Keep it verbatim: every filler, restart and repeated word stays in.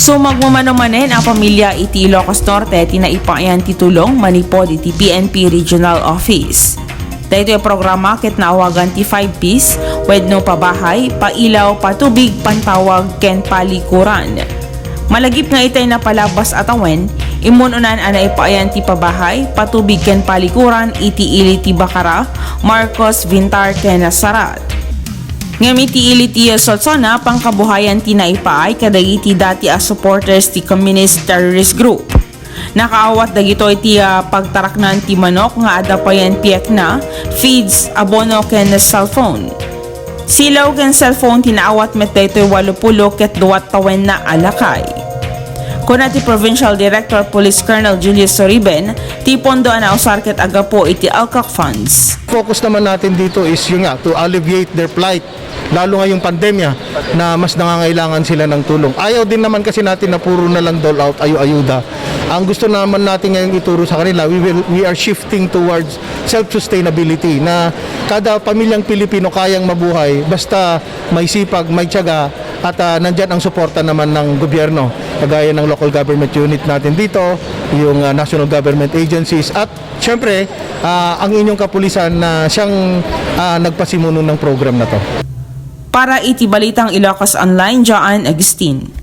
Tumagmamano manen a pamilya iti Ilocos Norte ti naipayan ti tulong manipod iti P N P Regional Office. Daytoy a programa ket naawagan ti five Ps, wenno pabahay, pailaw, patubig, pantawag, ken palikuran. Malagip nga itay napalabas a tawen, immun-unan a naipayan ti pabahay, patubig, ken palikuran iti ili ti Bacara, Marcos, Vintar, ken Sarat. Ngem iti ili ti Solsona, pangkabuhayan ti naipaay kadagiti dati a supporters ti Communist Terrorist Group. Nakaawat dagitoy ti, ah, pagtaraknan ti manok nga adda payen piekna, feeds, abono, ken cellphone. Silaw ken cellphone ti naawat met daytoy walo pulo ket dua tawenna a lakay. Kuna ti Provincial Director Police Colonel Julius Soriben, ti pondo a nausar ket agapu iti ALCAC funds. Focus naman natin dito is yun nga, to alleviate their plight, lalo ngayong pandemya na mas nangangailangan sila ng tulong. Ayaw din naman kasi natin na puro na lang dole out, ayu-ayuda. Ang gusto naman natin ngayong ituro sa kanila, we will, we are shifting towards self-sustainability, na kada pamilyang Pilipino kayang mabuhay basta may sipag, may tiyaga, at, ah, nandyan ang suporta naman ng gobyerno, kagaya ng local government unit natin dito, yung, ah, national government agencies, at syempre, ah, ang inyong kapulisan na siyang, ah, nagpasimuno ng program na to. Para iti Balitang Ilocos Online, Joanne Agustin.